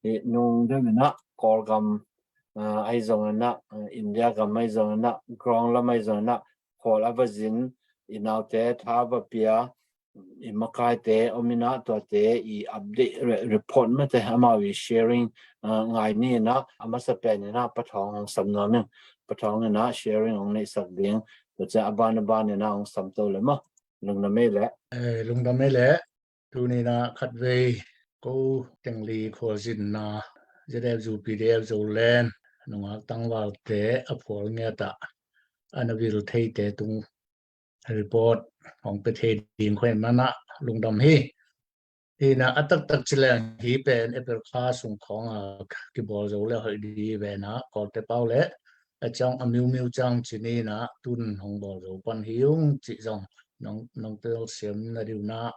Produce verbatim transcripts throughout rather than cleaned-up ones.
i nung deuh inah Kawlgam, ah, ahi zong inah, ah, India gam ahi zong inah, ground lam ahi zong inah, khawl a va zin, i naute tha va pia, i makaite om inah tuate i update re-, report mate amau i sharing, ah, ngai ni inah a masa pen inah Pa Thawng hong sam nuam ing. Pa Thawng inah sharing hong neihsak ding. Tua ciang a ban a ban inah hong sam to le maw. Lungdam ei leh. Eh, lungdam ei leh. Tuni inah khatvei ko tengli khualzinna ZFU PDF Zoland nungak tangvalte a phual ngiat ah a na vil theite tung report hong pia thei ding khuai manah lungdam hi. Hi inah a taktak ci leng hi pen April kha sung khawng a kibawl zo le hoih di ve inah Kawlte pau le a ciang a miumiu ciang ci ni inah tun hong bawl zo pan hi ung cih zong nong, nong telsiam na ding inah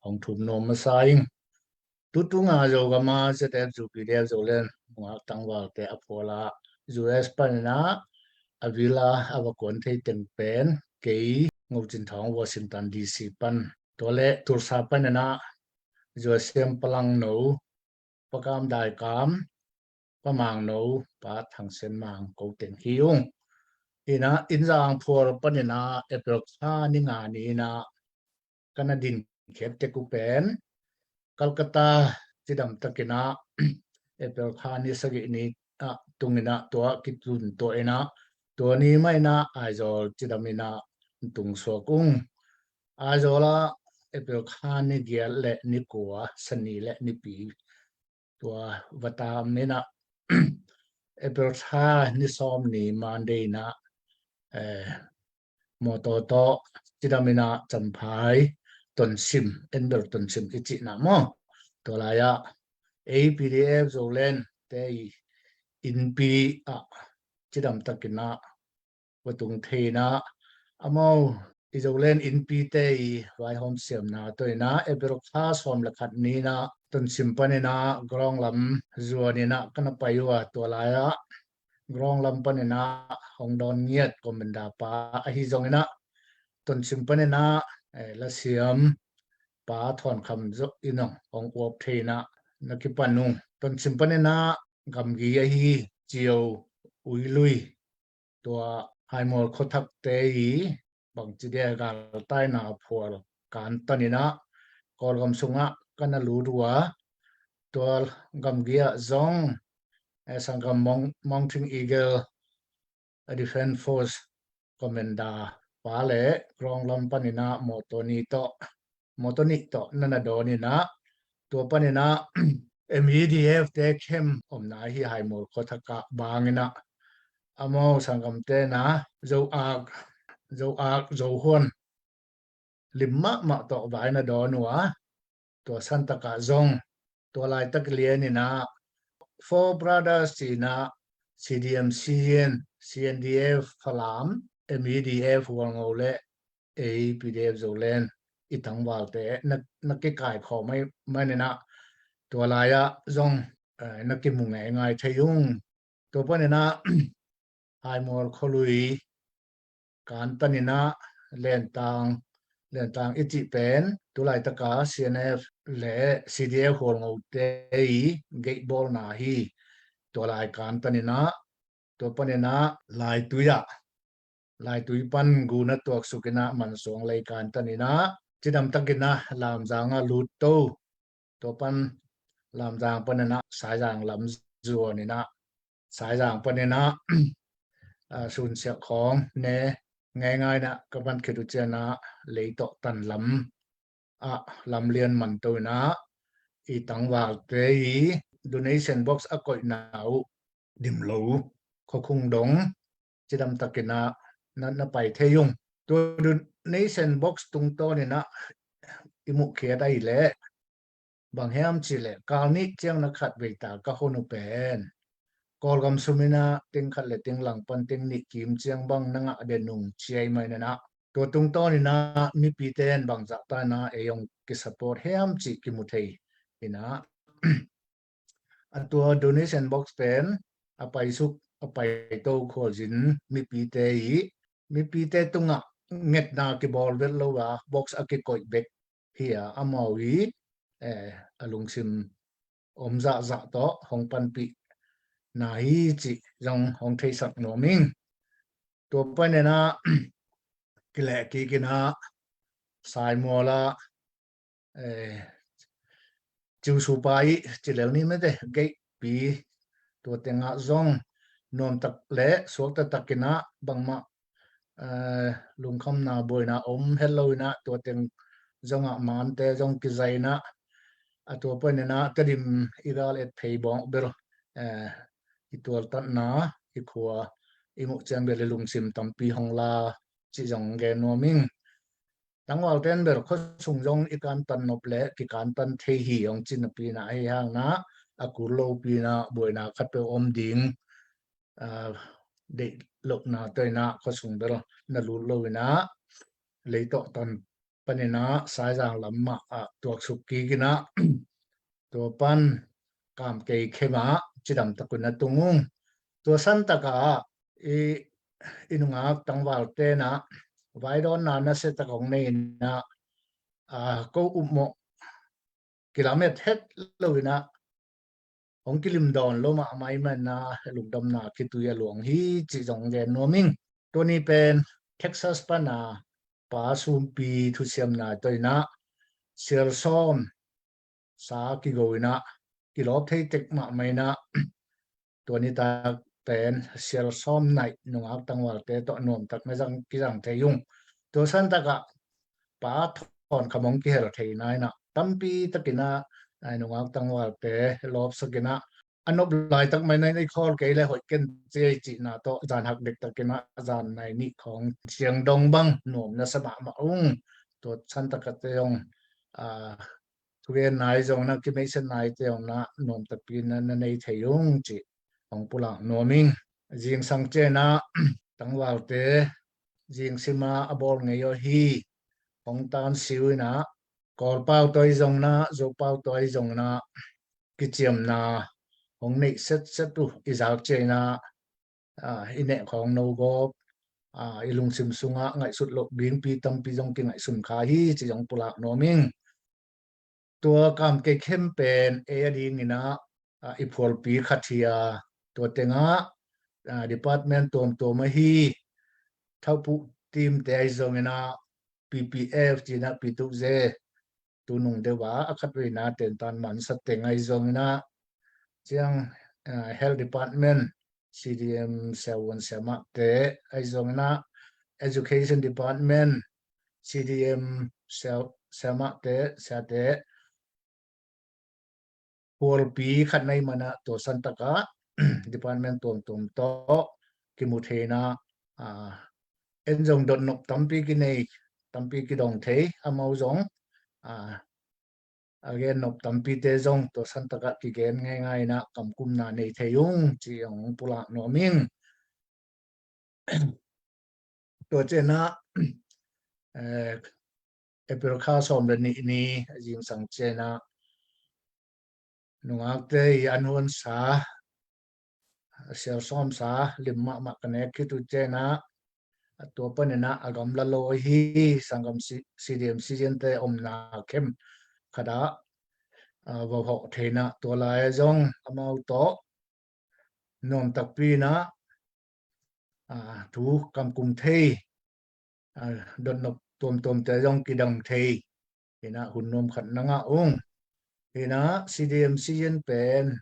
hong thum nuam masa ing. Tutung a Zogam a ZFU PDF Zoland nungak tangvalte a phual a US pan inah a vil a a va kuan thei teng pen kei Ngo Cin Thawng Washington D C pan, tua le Tulsa pan inah Zuasiam Palangno, Pa Kam Dai Kam, Pa Mang No, Pa Thang Sen Mang ko teng hi ung. Hi inah inn zang phual pan inah April kha ni nga ni inah ka na din khiat tek uh pen Calcutta cidam tak inah April kha ni sagih ni ah tung inah tua kitlun tua inah tua ni mah inah Aizawl cidam inah tung suak ung. Aizawl ah April kha ni giat le ni kua, Sani le Nipi tua va tam inah April kha ni sawm ni Monday inah, eh, mawtaw tawh cidam inah Champhai Tonsim, Enbel Tonsim i cihna maw. Tua lai ah ei PDF Zoland te i innpi ah cidam tak inah va tung thei inah amau i Zoland innpite i vaihawm siamna tawh inah April kha sawm le khat ni inah Tonsim pan inah ground lam zuan inah ka na pai uh a, tua lai ah ground lam pan inah hong dawn ngiat commander pa ahi zong inah Tonsim pan inah, eh, lasiam Pa Thawn Kham Zo in hong uap thei inah na kipan ung. Tonsim pan inah gamgi ahi Cio, Uilui, tua Haimual khuathakte i bangci dia galtaina phual kantan inah Kawlgam sungah ka na lut uh a, tua gamgi ah zong, eh, sanggam Mount-, Mountain Eagle, a Defense Force commander pa le ground lam pan inah mawtaw nih tawh, mawtaw nih tawh na na dawn inah tua pan inah MEDF te khem omna hi Haimual khuathak ah bang inah amau sanggamte inah Zo-ak, Zo-ak, Zohuan lim mahmah tawh vai na dawn uh a, tua santak ah zong tua laitak lian inah Four Brothers ci inah CDM, CN, CNDF Falam, MEDF Hualngo le ei PDF Zoland i tangvalte na, na kikaikhawm ahih man inah tua lai ah zong, eh, na kimu ngeingai thei ung. Tua pan inah Haimual khualui kantan inah Lentang, Lentang i cih pen tu laitak a CNF le CDF Hualngo te i geihbawlna hi. Tua lai kantan inah tua pan inah Laitui ah, Laitui pan gu na tuaksuk inah Mansuang lei kantan inah cidam tak inah Lamzang ah lut to. Tua pan Lamzang pan inah Saizang lam zuan inah Saizang pan inah, ah, Sunsiak khawng ne ngeingai inah ka pan khit uh ciang inah lei tawh tan lam ah lamlian man to inah i tangvalte i donation box a koihna uh Dimlo, Khuakhung dong cidam tak inah na, na pai thei ung. Tua donation box tungtawn inah i muhkhiat ahih leh bang hiam cih leh kal nih ciang na khatvei ta ka hon uh pen Kawlgam sum inah ting khat le ting lang pan ting nih kim ciang bang na ngah den ung ci ahih man inah tua tungtawn inah mipite in bangzah ta inah ei hong kisupport hiam cih kimu thei inah a tua donation box pen a paisuk a paito khualzin mipite i mipite tungah ngetna kibawl vet lo a box a kikoih bek hi a, amau i, eh, a lungsim om zahzah tawh hong panpih na hi cih zong hong theisak nuam ing. Tua paninah kileh kikinah Saimuala, eh, Ciusupa i cilel ni mete geihpi tua tengah zong nuamtak le suakta takinah bangmah, eh, lungkhamna buaina om het loinah tua teng zongah mante zong kizainah a tua paninah Tedim i gal et phei bawng bel, eh, i tualtatna i khua i muh ciang bel i lungsim tampi hong la cih zong gen nuam ing. Tangvalte in bel khuasung zong i kantan nop le kikantan thei hi hong cih napi inah hei hangna a kul lopi inah buaina khatpeuh om ding, ah, deih lohna tawh inah khuasung bel na lut lo inah leitawh tan paninah Saizang lam mah ah tuaksuk kikinah tua pan Kamkei khemah cidam takun a tung ung. Tua santakah i, i nungak tangvalte inah vaidawnna nasia tak hong nei inah, ah, ko upmawh kilamet het lo inah hong kilim dawn lo mahmah i manna lungdamna khitui a luang hi cih zong gen nuam ing. Tua ni pen Texas pana Pa Sumpi thusiamna tawh inah sial sawm sa kigo inah kilawp thei tek mahmah inah tua nitak pen sial sawm naih nungak tangvalte tawh nuamtak na zang kizang thei ung. Tua santakah Pa Thawn Kham hong kihel theina inah tampi takinah, ai, nungak tangvalte lawpsak inah a nop laitak mai na i khawl kei le hoih ken ci ei cihna tawh zan hak dektak inah zan nai nih khawng ciang dong bang nuam na sa mahmah ung. Tua santakah te zong, ah, thugen nai zong na kimeihset nai te zong na nuam takpi na na nei thei ung cih hong pulak nuam ing. Zingsang cianah tangvalte zingsima a bawl ngei aw hi hong tan siu inah Kawlpau tawh i zong inah Zopau tawh i zong inah kiciamna hong neih setset uh i zak cianah, ah, i neh khawng no gawp, ah, i lungsim sungah ngaihsut loh dingpi tampi zong kingaihsun kha hi cih zong pulak nuam ing. Tua Kamkei khem pen ei a dinginah, ah, i phualpi khat hi a tua tengah, ah, department tuamtuam ahi thaupuh team te ahi zonginah P P F cinah P two Z tunung deuh a a khat veina tentan mansa teng ahi zonginah ciang, ah, health department C D M siavuan siamahte ahi zonginah education department C D M sia, siamahte siate khualpi khat na i manah tua santakah department tuamtuam tawh kimu theinah, ah, en zong dotnop tampi kinei, tampi kidong thei, amau zong, ah, a gen nop tampite zong tua santakah kigen ngeingai inah kamkumna nei thei ung cih hong pulak nuam ing. Tua cianah, eh, April kha sawm le nih ni a zingsang cianah nungakte i an huansa sial sawmsa lim mahmah ka nek khit uh cianah a tua paninah a gamla law ahi sanggam C D M C N te omna khem khatah, ah, va hawh theinah tua lai-ah zong amau tawh nuam takpi inah, ah, thu kamkum thei, ah, dotnop tuamtuamte zong kidang thei inah hun nuam khat na ngah ung. Inah C D M C N pen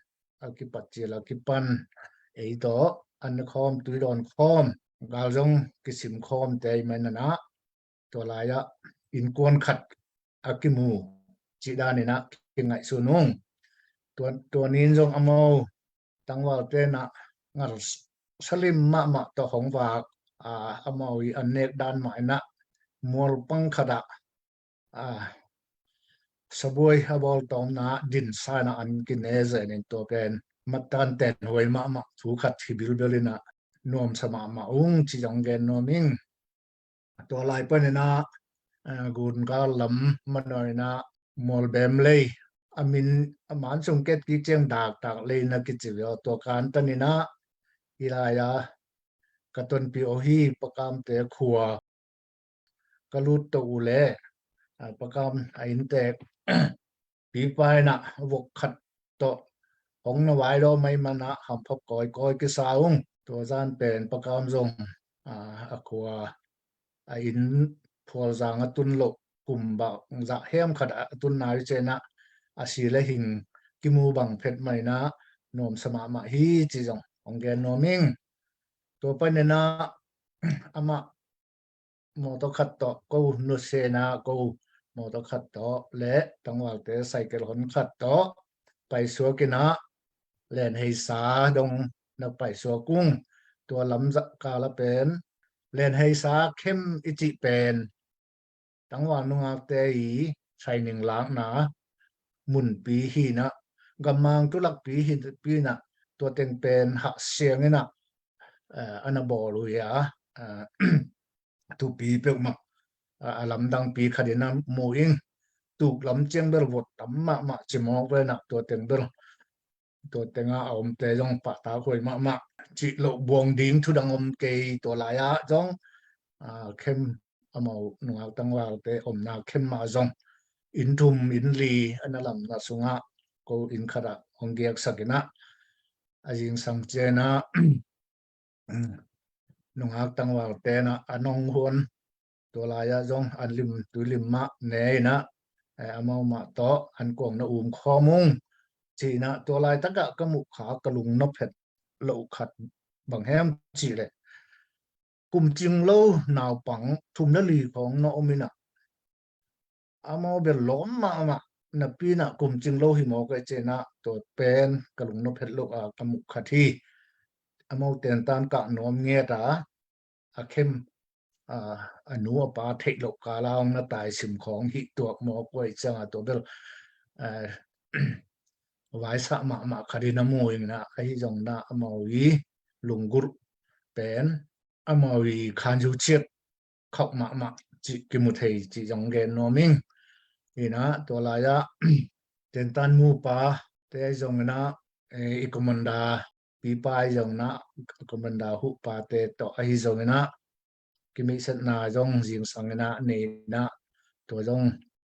a kipat cil a kipan ei tawh an khawm, tui dawn khawm, gal zong kisim khawmte i mananah tua lai-ah innkuan khat a kimu cih daninah kingaihsun ung. Tua, tua nin zong amau tangvalte inah ngal salim mahmah tawh hong vak, ah, amau i an nek dan mah inah mualpang khatah, ah, sabuai a bawltawmna dinsa inah an kine zenin tua pen mattan tenhuai mahmah thu khat hi bilbel inah nuamsa mahmah ung cih zong gen nuam ing. Tua lai paninah, eh, gun gal lam manaw inah mualbem lei a min a man sung ket kik ciang daktak lei na kici ve aw. Tua kantan inah i lai-a ka tonpih aw hi, Pakamte khua ka lut to uh leh, ah, Pakam a inntek pipa inah vok khat tawh hong na vai daw mai manah hampha kawikawi kisa ung. Tua zan pen Pa Kam zong a khua a inn Phualzang a tun loh kum bangzah hiam khat a tun nai uh cianah a si le hing kimu bang phet mai inah nuamsa mahmah hi ci zong hong gen nuam ing. Tua paninah amah mawtaw khat tawh, ko nusianah ko mawtaw khat tawh le tangvalte cycle hon khat tawh paisuak inah Lenheisa dong na paisuak ung. Tua lam zah kala pen Lenheisa khem i cih pen tangval nungakte i training lakna munpi hinah, gammang tulakpi hinah, tua teng pen hah siang inah a na bawl uh hi a, thupi peuhmah a lamdangpi khatin a mu ing. Tuk lam ciang bel vot tam mahmah cimawk venah tua teng bel tua tenga a omte zong pahtak huai mahmah. Cih loh buang ding thudang om kei. Tua lai-ah zong khem amau nungak tangvalte omna khem mah zong inn thum inn li a na lamna sungah ko inn khatah hong giaksak inah a zingsang cianah nungak tangvalte inah a nong huan tua lai-ah zong an lim tui lim mah ne inah amau mah tawh an kuang na um khawm ung ci inah tua laitakah ka muh kha ka lung nop het loh khat bang hiam cih leh kum cing lo naupang thum le li khawng na om inah amau bel lawm mahmah napi inah kum cing lo hi mawk ai cianah tua pen ka lung nop het loh a ka muh khat hi. Amau tentan kah nuam ngiat a a khem a nu a pa theih loh kala hong na taisim khawng hih tuak mawk uh ai ciangah tua bel vaisah mahmah khatin a mu inah ahi zong inah amau i lunggulh pen amau i khanzu ciat khauh mahmah cih kimu thei cih zong gen nuam ing. Inah tua lai-ah tentan mupa te ahi zong inah i commander pipa ahi zong inah commander huhpa te tawh ahi zong inah kimihsetna zong zingsang inah nei inah tua zong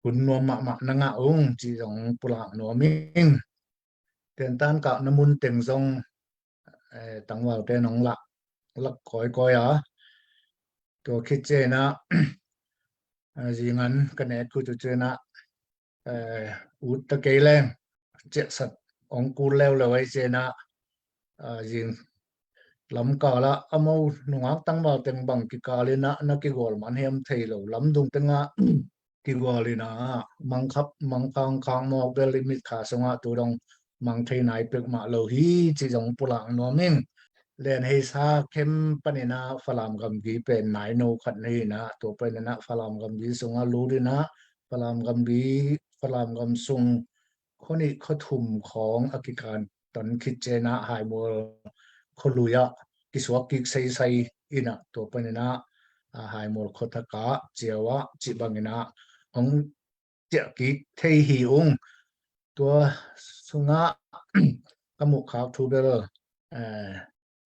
hun nuam mahmah na ngah ung cih zong pulak nuam ing. Tentan kah na mun teng zong tangvalte nong lak lak kawikawi a tua khit cianah zingan ka nek kut uh cianah ut ta kei leng ciahsat hong kul leuleu ai cianah zing lamkal ah amau nungak tangval teng bang kikal inah na kigual man hiam thei lo lamdung tengah kigual inah mangkhap mangkhang khang mawk bel i mitkha sungah tu dong mang thei nai pek mah lo hi cih zong pulak nuam ing. Lenheisa khem paninah Falam gamgi pen naino khat na hinah tua paninah Falam gamgi sungah lut inah Falam gamgi Falam gam sung khuanih khuathum khawng a kikan ton khit cianah Haimual khualui ah kisuak kik seisai inah tua paninah Haimual khuathakah ciau ah cih banginah hong ciah kik thei hi ung. Tua sungah ka muhkhak thu bel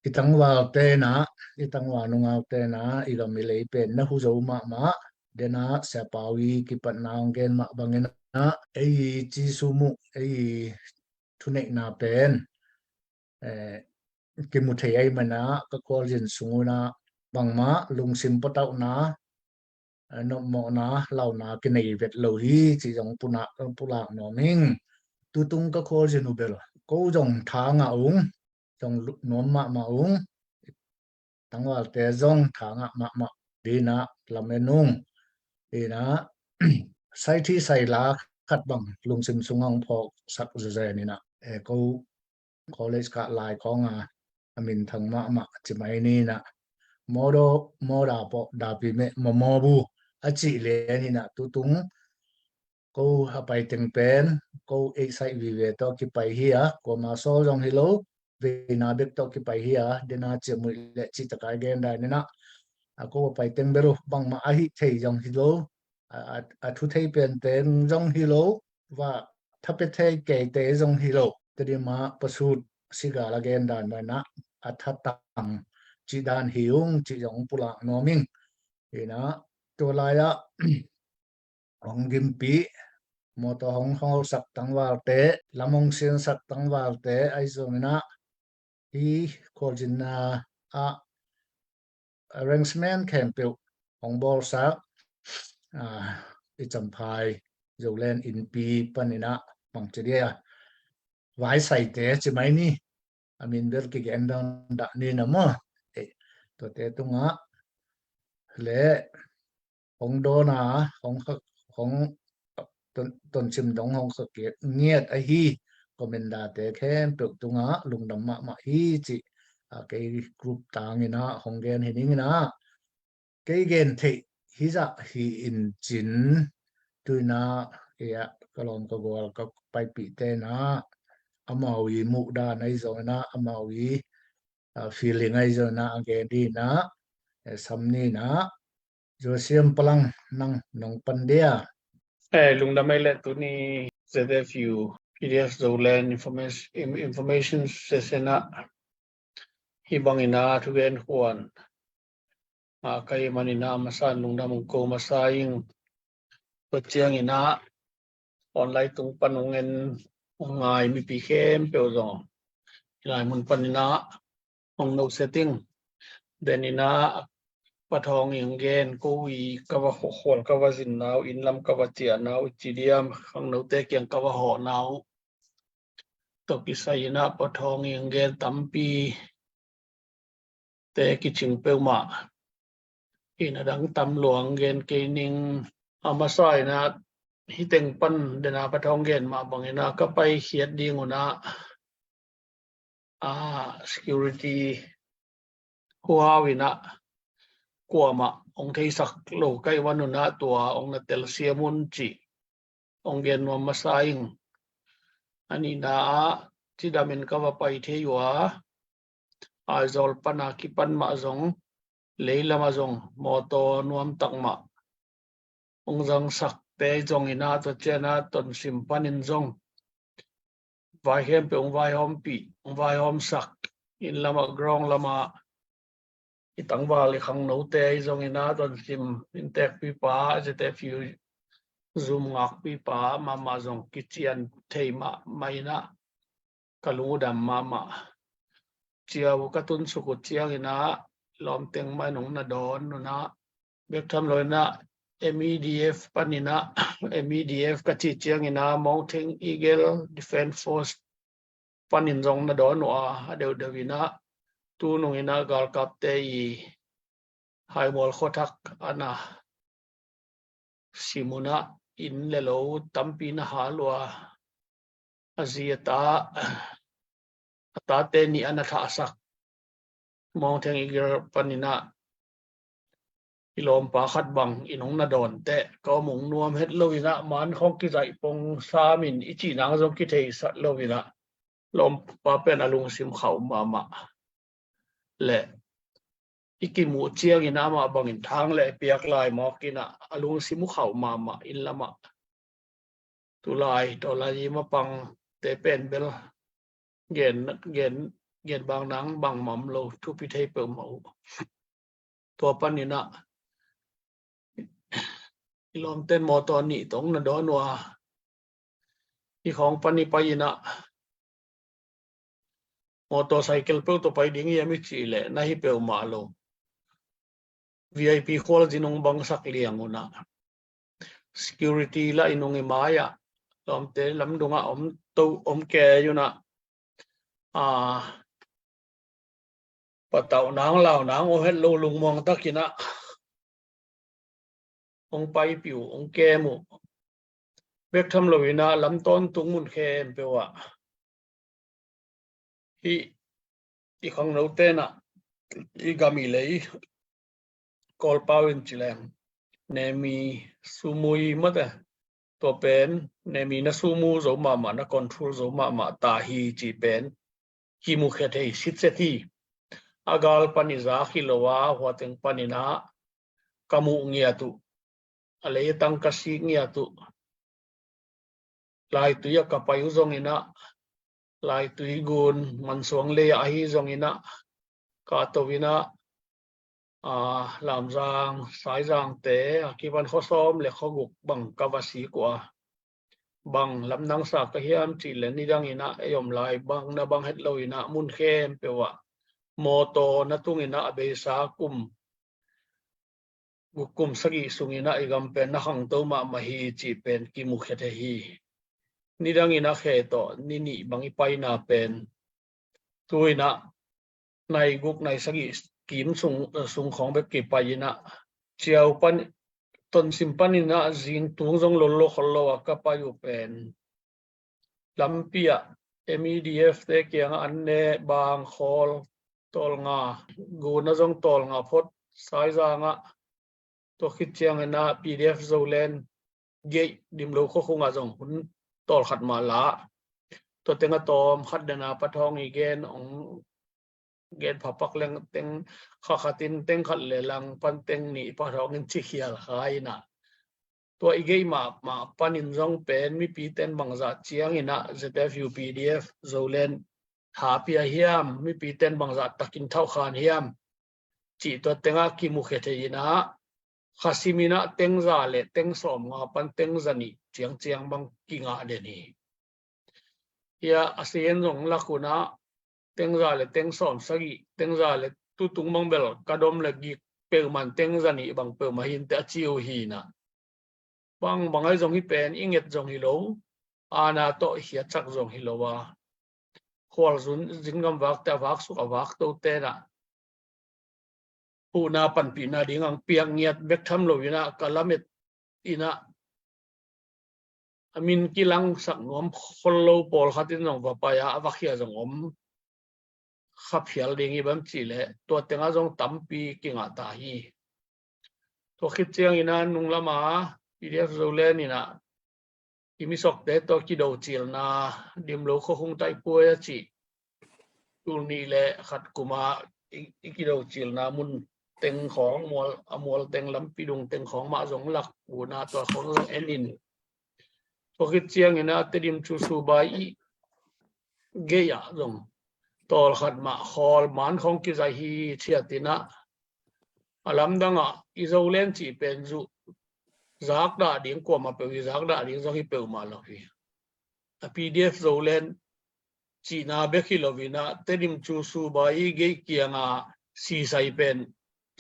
i tangval tenah i tangval nungau tenah i gam i lei pen na hu zo mahmah. Denah siapau i kipatna hong gen mah banginah ei Jesu muh ei thuneihna pen kimu thei ahi manah ka khualzin sung unah bangmah lungsim patauhna nopmawhna launa kinei vet lo hi cih zong pulak nuam ing. Tutung ka khualzin uh bel ko zong tha ngah ung zong nuam mahmah ung. Tangvalte zong tha ngah mahmah dinah lamen ung. Inah saithi saila khat bang lungsim sungah hong phawksak zezen inah ko college kah lai khawng a a minthang mahmah ci mai ni inah mawdaw mawda pawh dapi meh mamaw bu a cih lian inah tutung ko a paiteng pen ko eihsaih vive tawh kipai hi a kuama sawl zong hi lo. Veina bek tawh kipai hi a dena ciammuih le cihtakai gendan inah a ko a paiteng bel uh bangmah ahi thei zong hi lo. A thu thei pente zong hi lo. Va thapia thei keite zong hi lo. Tadima pasut sigal a gendan manah a thatang cihdan hi ung cih zong pulak nuam ing. Inah tua lai-ah hong gimpih mawtaw hong hawlsak tangvalte, lam hong siansak tangvalte ahi zongin ah, hih khualzinna ah arrangement khempeuh hong bawlsak, ah, i Champhai Zoland Innpi panin ah bangci dia, vaisaite ci mai ni, a min bel kigen dan dah ni na maw. Eh, tuate tungah le hong dawn a, hong kha-, hong ton, tonsim dong hong kha ngiat ahi commander-te khempeuh tungah lungdam mahmah hi cih, ah, kei group tangin ah hong gen hi ning in ah, kei gen theih hizah hi in cin, tu in ah, eh, ka lawm ka gual ka paipihte in ah, amau i muhdan ahi zongin ah, amau i, ah, feeling ahi zongin ah, a gen ding in ah, eh, sam ni in ah, Zosiam Palang, nang nong pan dia. Eh, lungdam ei le tuni Z F U P D F Zoland information, in-, information session ah hih bangin ah thugen khuan a ka hih manin ah masa in lungdam hong ko masa ing. Tua ciangin ah online tung pan hong en hong ngai mipi khempeuh zong hih lai mun panin ah hong no setting. Then in ah Pa Thawng in hong gen, ko i ka va khual ka va zin nau, inn lam ka va ciah nau i ci diam, khangnote kiang ka va hawh nau. Tua kisai in ah Pa Thawng in hong gen tampi te kicing peuhmah. Inn a dang tam lua hong gen kei ning. A masa in ah hih teng pan den a Pa Thawng gen mah bangin ah ka paikhiat ding un ah, ah, security huhau in ah kuamah hong theisak lo ka hih man un ah tua hong na telsiam un cih hong gen nuam masa ing. A nihna ah cidamin ka va pai thei uh a, Aizawl pan a kipan mah zong, lei lam ah zong mawtaw nuamtak mah hong zangsakte zongin ah, tua ciang ah Tonsim panin zong vai khempeuh hong vaihawmpih, hong vaihawmsak, inn lam ah, ground lam ah, i tangval i khangnote ahi zongin ah, Tonsim inntekpipa, Z F U Zoom ngakpipa mahmah zong kician thei mahmah in ah, ka lungdam mahmah. Ciau ka tunsuk uh ciangin ah, lawmteng mah in hong na dawn un ah, bek tham lo in ah M E D F panin ah, M E D F ka cih ciangin ah Mountain Eagle Defense Force panin zong na dawn uh a, a deuhdeuh in ah tunung in ah galkapte i Haimual khuathak a na sim un ah inn le lo tampi na hal uh a, a zi a ta, a tate nih a na thahsak Mountain Eagle panin ah i lawmpa khat bang in hong na dawn teh ka om hong nuam het lo in ah, man khawng kizaih pong sam in i cih nang zong kitheisat lo in ah, lawmpa pen a lungsim khauh mahmah. Le i kimuh ciangin amah bangin thang le piak lai mawk in ah, a lungsim uh khauh mahmah inn lam ah. Tulai, tulai i mapangte pen bel gen, gen, gen bang nang bangmah om lo, thupi thei peuhmah uh. Tua panin ah i lawmten mawtaw nih tawh hong na dawn uh a, i khawng pan i pai in ah mawtaw cycle peuh tawh pai ding hiam i cih leh na hi peuhmah lo. V I P khualzin hong bangsak liang un ah, security lah i nung i mai ah, lawmte lamdung ah om to, om kei un ah, a, patauh nang lau nang om het lo, lungmuang tak in ah hong paipih uh, hong kem uh. Bek tham lo in ah lam tawntung mun khempeuh ah hih i khangnote in ah, i gam i lei, Kawlpau in ci leng, nemi sumui mate, tua pen nemi na sumu zo mahmah, na control zo mahmah ta hi cih pen kimukhia thei sitset hi. A gal pan i zak hi lo a, hua teng panin ah ka muh ngiat uh, a lei a tang ka sik ngiat uh, laitui ah ka pai uh zongin ah, laitui gun mansuang lei ah ahi zongin ah, ka to in ah, a, Lamzang, Saizangte a kipan khuasawm le khuaguk bang ka va sik uh a, bang lamdang sa ka hiam cih le nidang in ah ei om lai bang na bang het lo in ah mun khempeuh ah mawtaw na tung in ah a beisa kum guk kum sagih sung in ah i gam pen na khangto mahmah hi cih pen kimukhia thei hi. Nidang in ah khe tawh ni nih bang i paina pen tu in ah nai guk nai sagih kim sung, sung khawng bek kipai in ah ciau pan, Tonsim pan in ah zing tung zong lolo khol lo a ka pai uh pen lampi ah M E D F te kiangah an ne, bang khawl tawlnga, guna zong tawlnga phot, Saizang ah, tua khit ciangin ah P D F Zoland gate Dimlo khuakhung ah zong hun tawlkhat mah la. Tua teng a tawm khat dena Pa Thawng i gen ong gen phapak leng teng kha khatin teng khat le lang pan teng nih Pa Thawng in ci khial kha in ah tua i gate mah mah panin zong pen mipi ten bangzah ciang in ah Z F U P D F Zoland ha pia hiam, mipi ten bangzah takin thauhkhan hiam cih tua tengah kimukhia thei in ah khasim in ah teng za le teng sawm nga pan teng za nih ciangciang bang kingah den hi. Hia a sen zong lak un ah teng za le teng sawm sagih, teng za le tutung bang bel ka dom le gik peuhmah in teng za nih bang peuhmah hi inteh a ci uh hi in ah bang bang ahi zong hi pen i nget zong hi lo, aana tawh i khiatsak zong hi lo a, khualzin gamvakte a vaksuk a vaktote in ah huhna panpihna ding ang piak ngiat bek tham lo in ah ka lamet in ah a min kilangsak nuam khol lo pawlkhat in zong va pai a, a va khia zong om, kha phial ding hi bang cih leh tua tengah zong tampi kingah ta hi. Tua khit ciangin ah nung lam a P D F Zoland in ah i misokte tawh kido cilna Dimlo khuakhung taipuai a cih tul nih le khat kum a i, i kido cilna mun teng khawng mual, a mual teng lampi dung teng khawng mah zong lak un ah tua khawng zong en in. Tua khit ciangin ah Tedim cu subai i gate ah zong tawlkhat mah khawl man khawng kizaih hi ciat in ah a lamdang ah i Zoland cih pen zu zak dah ding kuamah peuh i zak dah ding zong hi peuhmah lo hi. A P D F Zoland cihna bek hi lo in ah Tedim cu subai i gate kianga sisai pen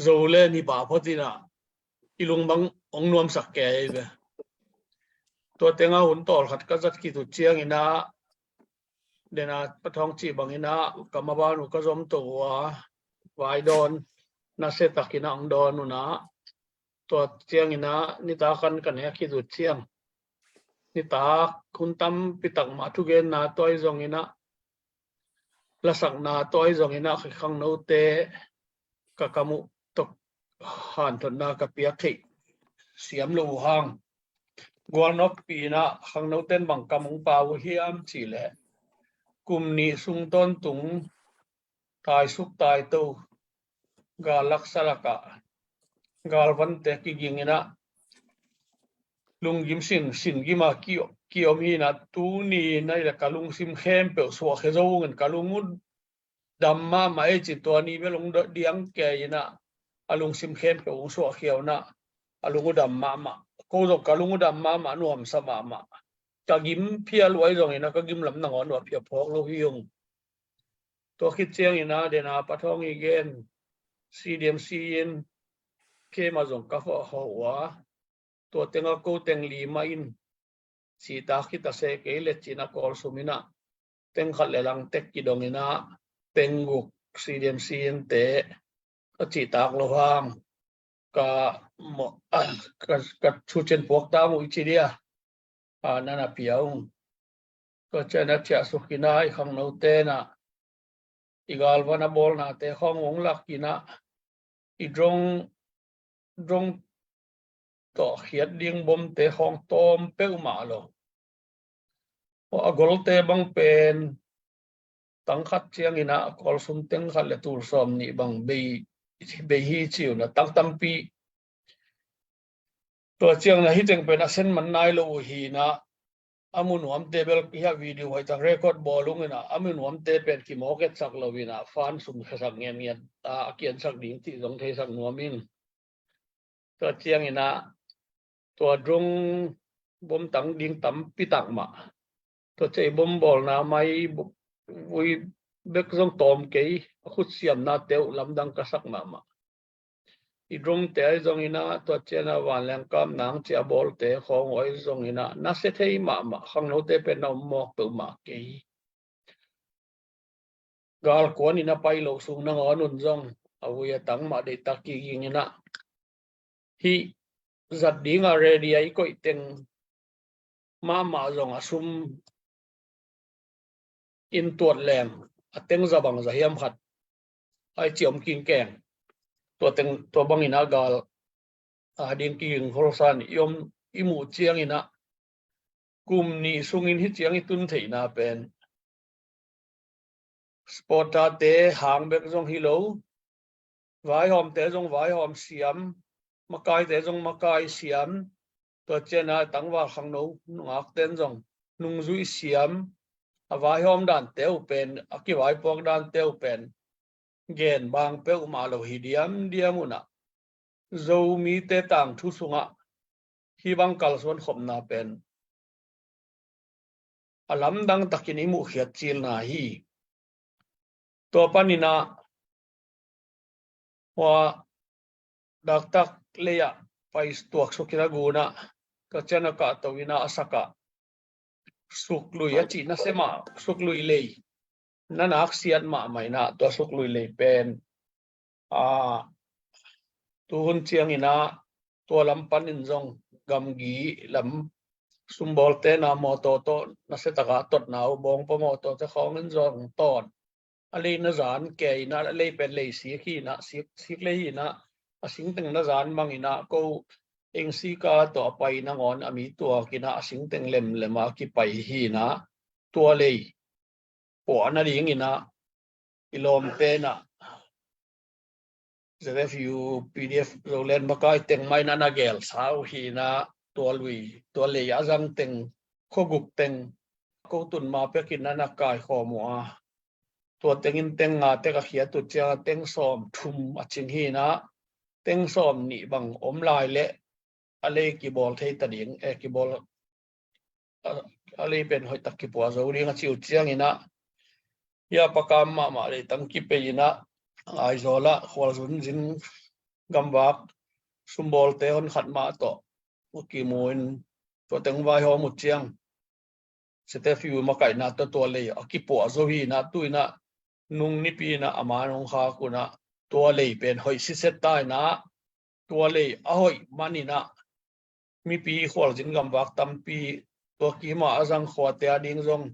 Zoland hi pah phot in ah i lung bang ong nuamsak kei ve. Tua tengah hun tawlkhat ka zat khit uh ciangin ah dena Pa Thawng cih bangin ah ka maban uh ka zom to uh a, vai dawn nasia takin ah ong dawn un ah tua ciangin ah nitak an ka nek khit uh ciang nitak hun tampi tak mah thugenna tua ahi zongin ah lasakna tua ahi zongin ah khangnote ka kam uh tawh hanthotna ka piak theih siam lo uh hang gualnoppi in ah khangnote in bang kam ong pau uh hiam cih leh kum nih sung tawntung taisuk taito gal laksa lakah galvante kiging in ah lunggim sin, sin gim a ki, kiom hi in ah tuni in ah ka lungsim khempeuh suahkhia zo ung in ka lung uh dam mahmah ei ci, tua ni bel ong diang kei in ah a lungsim khempeuh ong suahkhia un ah a lung uh dam mahmah. Ko zong ka lung uh dam mahmah, nuamsa mahmah. Ka gim phial uh ahi zongin ah ka gim lam nangawn uh a phial phawk lo hi ung. Tua khit ciangin ah dena Pa Thawng i gen C D M C in keimah zong ka hawh hawh uh a, tua tengah ko teng lima in citak khit a seh kei le cin a Kawlsum in ah teng khat le lang tek kidong in ah teng guk C D M C in te ka citak lo hang ka, ka, ka thucian puak ta mu i ci dia, a, nan a pia ung. Tua ciang a ciahsuk in ah i khangnote in ah i galvan a bawlnate khawng ong lak in ah i drone, drone tawh khiat ding bomte khawng tawm peuhmah lo. A golte bang pen tang khat ciangin ah Kawlsum teng khat le tul sawm nih bang bei, bei hi ci un ah tang tampi. Tua ciang na hi teng pen a sen man nai lo uh hi in ah a mu nuamte bel hi a video hoih tak record bawl ung in ah a mu nuamte pen kimawk etsak lo in ah fan sum khasak ngiatngiat a kiansak ding cih zong theisak nuam in. Tua ciangin ah tua drone bom tang ding tampi tak mah. Tua ciang i bom bawlna mai vui bek zong tawm kei, a khutsiamnate uh lamdang ka sak mahmah. I drone te ahi zongin ah, tua ciang a vanleng kap nang cia bawlte khawng ahi zongin ah, nasia thei mahmah, khangnote pen na om mawk peuhmah kei. Galkuan in a pai loh sung nangawn un zong a vui a tang mah deihtak kik in ah, hih zat ding a ready a i koih teng mahmah zong a sum in tuat leng a teng za bang za hiam khat ai ci om kingkeng. Tua teng, tua bangin a gal a ding kiging holsan i om i muh ciangin ah, kum nih sungin hih ciang i tun theihna pen supporter-te hang bek zong hi lo, vaihawmte zong vaihawm siam, makaite zong makai siam, tua ciang a tangval khangno nungakten zong nungzui siam, a vaihawm dante uh pen, a kivaipuak dante uh pen gen bang peuhmah lo hi diamdiam un ah, Zomite tangthu sungah hih bang kalsuan khopna pen a lamdang takin i muhkhiat cilna hi. Tua panin ah, hua daktak lei ah pai tuak suk in a gun ah, tua ciang a kahto in ah a sak ah, Suklui a cih na sem ah, Suklui lei na nak siat mahmah in ah, tua Suklui lei pen, a, tuhun ciangin ah, tua lam panin zong gamgi lam sumbawlte na mawtaw tawh nasia tak a totna uh, bawngpaw mawtawte khawng in zong tawn. A lei na zan kei in ah, a lei pen lei sik hi in ah, sik, sik lei hi in ah, a singteng na zan bangin ah, ko eng sika tawh a pai nangawn a mi tuak in ah, a singteng lemlem a kipai hi in ah, tua lei puah nadingin ah, i lawmte in ah, Z F U, P D F, Zoland makai teng mah in ah na gelsa uh hi in ah, tua lui, tua lei a zang teng, khuaguk teng, ko tun ma pekin ah na kaikhawm uh a, tua tengin teng nga tek a khiat uh ciang a teng sawm thum a cing hi in ah, teng sawm nih bang om lai leh a lei kibawl thei ta ding, e, kibawl, a, a lei pen hoih tak kipuah zo ding a ci uh ciangin ah, hia pakam mahmah lei tang kipei in ah, Aizawl ah khualzin zin gamvak sumbawlte hon khat mah tawh kimu in, tua teng vaihawm uh ciang, Z F U makaihna tawh tua lei a kipuah zo hi in ah, tu in ah nung nipi in ah a man hong khak un ah, tua lei pen hoih siset ta in ah, tua lei a hoih man in ah, mipi khualzin gamvak tampi, tua kim a a zang khuate a ding zong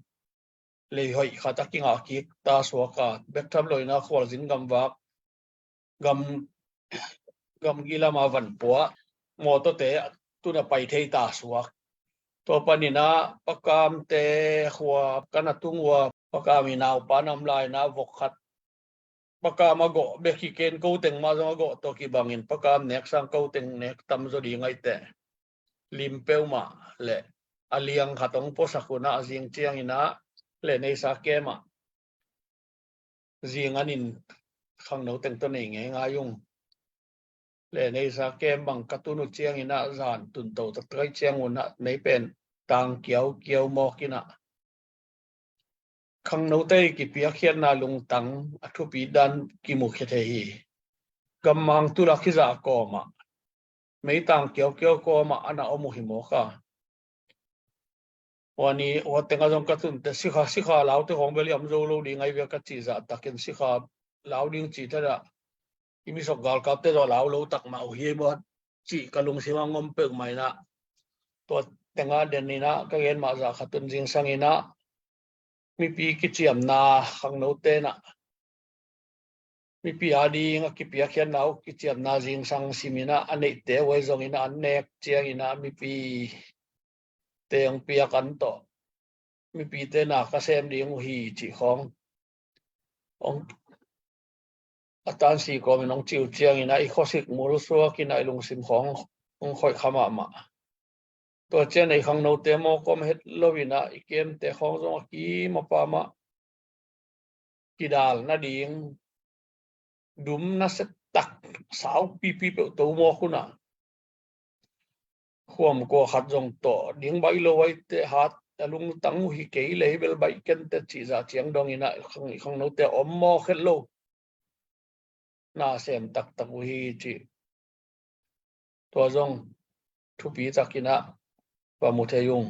lei hoih khat a kingah kik ta suak a, bek tham lo in ah khualzin gamvak gam, gamgi lam a van puah mawtawte tun a pai thei ta suak. Tua panin ah pakamte khua kan a tung uh a, pakam i naupa nam lai in ah vok khat pakam a gawh bek hi ken, ko teng mah zong a gawh tawh kibangin pakam nek sang ko teng nek tam zaw ding ahih teh, lim peuhmah leh a liang khat hong puasak un ah, a zing ciangin ah leh neisa kem ah zing an in khangno teng tawh nei ngeingai ung. Leh neisa kem bang ka tun uh ciangin ah, zan tun to taktak ahih ciang un ah, nei pen tang kiaukiau mawk in ah, khangnote i kipiakkhiatna lungtang a thupi dan kimukhia thei hi. Gammang tul a khizah kawm ah, meitang kiaukiau kawm ah a na om uh hi mawk a. Tua ni, tua teng a zong ka tun teh sikha, sikha laute khawng bel i om zo lo ding ahi ve ka cih zah takin, sikha lau ding cih teh dah, i misok galkapte tawh lau lo tak mah uh hi maw cih ka lungsim ah hong om peuhmah in ah, tua teng a den in ah ka gen mah zah khat un, zingsang in ah mipi kiciamna, khangnote in ah mipi a ding a kipiakkhiatna uh kiciamna zingsang sim in ah, a neihte uh ahi zongin ah, an nek ciangin ah mipite hong piak an tawh mipite na ka sem ding uh hi cih khawng hong, a tansi kawmin hong ci uh ciangin ah, i khuasik mulsuak in ah, i lungsim khawng hong khoih kha mahmah. Tua ciang a i khangnote mawk om het lo in ah, i kemte khawng zong a kim a pam ah kidal nading dum nasia tak saupipi peuh to mawk un ah, khuam kua khat zong tawh ding baih lo, aite hat a lungtang uh hi kei lei bel baih kente cih zah ciang dong inah khang, khangnote a om mawk het lo. Na sem taktak uh hi cih tua zong thupi takinah va mu thei ung.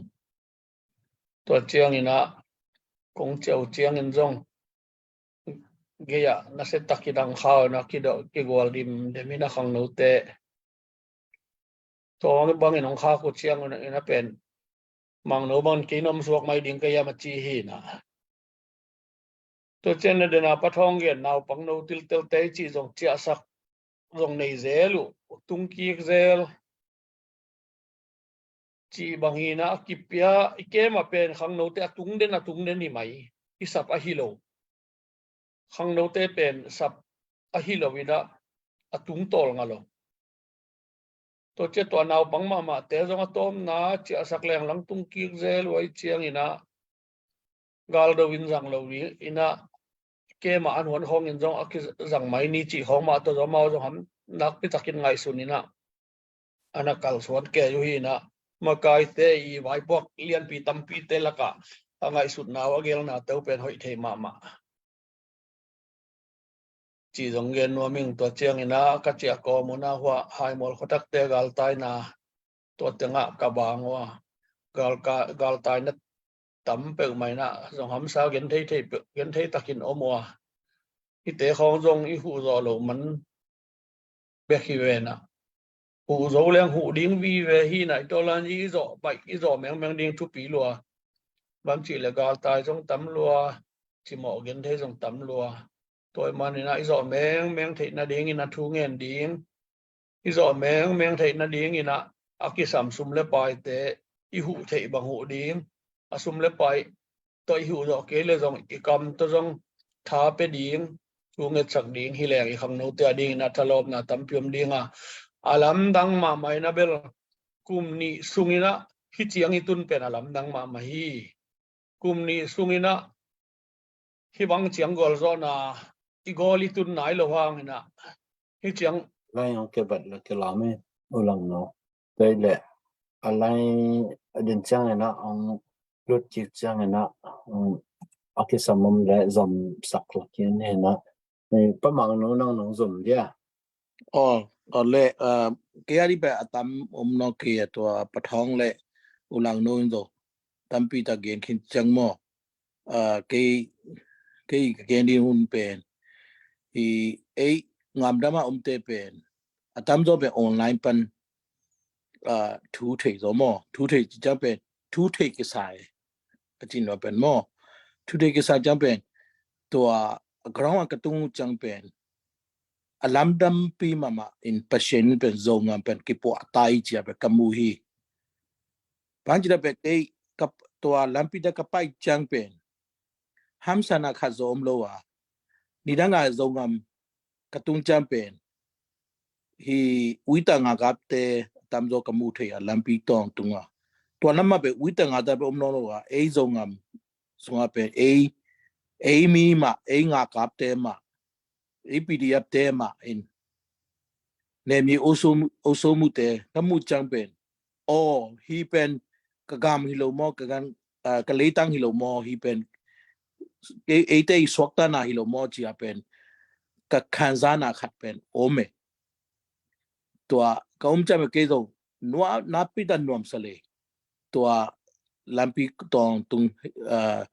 Tua cianginah kong ciau ciangin zong gei-ah nasia takin ang khau na kidawh kigual dimdem inah khangnote tua bangin hong khak uh cianginah pen mangno bangin kei na om suak mai ding ka hiam a ci hi na. Tua ciang na dena Pa Thawng gen naupang no tiltelte cih zong ciahsak zong nei zel uh, tungkik zel cih bang hinah a kipia i kema pen khangnote a tungden a tungden hi mai, i sap ahi lo. Khangnote pen sap ahi lo inah a tungtawl nga lo. Tua ciah tua naupang mahmahte zong a tawmna ciahsak lenglang tungkik zel uh ahi cianginah galdo in zang lo inah kema an huan khawngin zong a kizang mai ni cih khawng mah tawh zong amau zong ham nakpi takin ngaihsun inah a na kalsuan kei uh hinah makaite i vaipuak lianpi tampite lakah a ngaihsutna uh a gelna teu pen hoih thei mahmah. Ci zong gen nuam ing. Tua cianginah ka ciah kawm unah hua haimual khuatakte galtaina tua tengah ka bang uh a, galka, galtaina tam peuh mainah zong hamsa genthei thei peuh, genthei takin om uh a, hite khawng zong i huh zawh loh man bek hi venah huh zo leng huh ding vive hinah i tawlan i zawh baih i zawh mengmeng ding thupi lua. Bang cih le galtai zong tam lua, cimawh genthei zong tam lua. Tua ih maninah i zawh mengmeng theih nadingin a thu ngen ding, i zawh mengmeng theih nadinginah a kisam sum le paite i huh theih bang huh ding, a sum le pai tawh i huh zawh kei le zong i kam tawh zong tha pe ding, thu ngetsak ding hi leng i khangnote a dingin a thalawpna tampi om dinga, a lamdang mahmah inah bel kum nih sunginah hi ciang i tun pen a lamdang mahmah hi. Kum nih sunginah hi bang ciang gualzawhna i gawl i tun nai lo hanginah hi ciang. Lai ang ke bat la ke la me u lang no. Tei le a lai a din cianginah ang lut kik cianginah, um, a kisam om le zom sak la kin hinah. Nei, Pa Mang no nang nong zom dia. Aw, aw le, ah, kei a di pen a tam om no kei a tua Pa Thawng le u lang no in zo tampi tak gen khin ciang maw. Ah, kei, kei ka gen ding hun pen i ei ngamdam a omte pen a tamzaw pen online pan, ah, thu thei zaw maw, thu thei ci ciang pen thu thei kisai a cin lo pen maw, thu thei kisai ciang pen tua ground a ka tung ciang pen a lamdampi mahmah in Pasian pen Zongam pen kipuah tai cia pen ka mu hi. Bang ci da pen kei ka tua lampi da ka pai ciang pen hamsana khat zaw om lo a, nidang a Zongam ka tung ciang pen hi uita ngakapte tamzaw ka mu thei a lampi tawng tunga. Tua lamah pen uita ngakapte pen om nawn lo a, ei Zongam sungah pen ei, ei mi mah, ei ngakapte mah, ei P D F te mah in nemi oso, oso mute ka mu ciang pen aw, hi pen ka gam hi lo maw, ka gan, ah, ka leitang hi lo maw, hi pen ei, eite i suaktana hi lo maw cia pen ka khanzana khat pen om e. Tua ka om ciang pen kei zo nua napi ta nuamsa le. Tua lampi tawng tung, ah,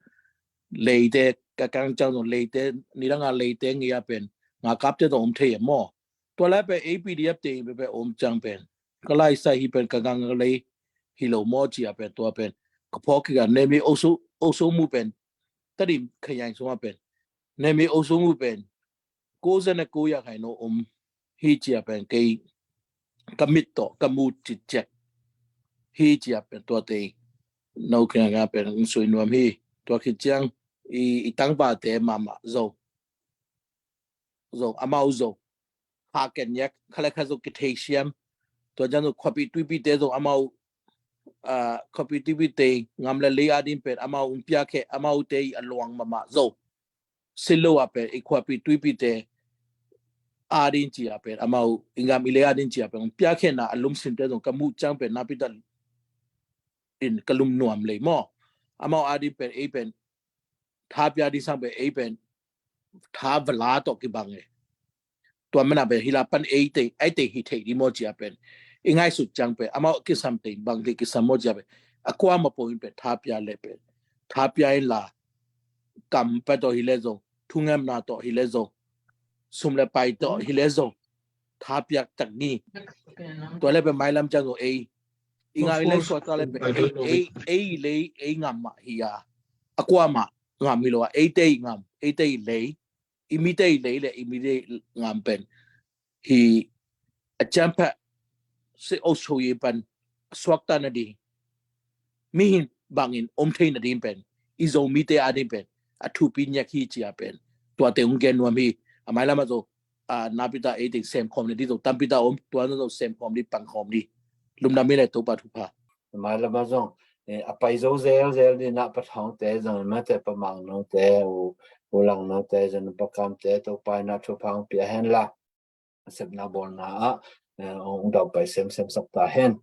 leite ka kang ciang zong leite nidang a leite ngia pen ngakapte zong om thei e maw. Tua lai pen A P D F te i pen om ciang pen ka laisai hi pen ka gang lei hi lo maw cia pen tua pen ka phawk kik a nemi oso, oso mu pen tadim khayang sungah pen nemi oso mu pen ko zan a ko ya khai no om hi cia pen kei ka mit tawh ka mu citciat hi cia pen tua tei no khinga pen sui nuam hi. Tua khit ciang i, i tangvate mahmah zo. Zo, amau zo. Kha ken yak, kha le kha zo kithei siam. Tua jan zo khuapi tuipite zo amau, ah, khuapi tuipite ngam le lei adin pen amau um piakhe, amau te i a luang mahmah zo. Silo a pen i khuapi tuipite adin ci a pen amau i ngam i lei adin ci a pen um piakhe na a lumsinte zo ka mu ciang pen napi ta in ka lum nuam lei maw. Amau ading pen ei pen tha pia ding sang pen ei pen tha vala tawh kibang e. Tua mana pen hila pan ei te ei te hi thei ding maw cia pen i ngaihsut ciang pen amau kisam te bang te kisam maw cia pen a kuama pawh in pen tha pia le pen tha pia in la kam pa tawh hi le zong thungemna tawh hi le zong sum le pai tawh hi le zong tha piak tak ni. Tua le pen mailam ciang zong ei i ngam i le suak ta le pen ei ei ei lei ei ngam mah hi a a kuama ngam hi lo a ei te i ngam ei te i lei i mi te i lei le i mi te i ngam pen hi a ciampa se o so i pan suak ta na ding mihin bangin om thei na ding pen i zo mi te a ding pen a thupi nyak hi cia pen tua te hong gen nuam hi. A mailam a zo a napita ei te sem khawm na ding zo tampita om tua na zo sem khawm ding pang khawm ding. Lum na mi le Topa thupha. Mailam a zong a pai zo zel zel ding na pa thawng te zong mate pa mang no te u u lang no te zong pa kam te Topa na thupha hong pia hen la. Sepna bawlna ah ong dau pai semsem sak ta hen.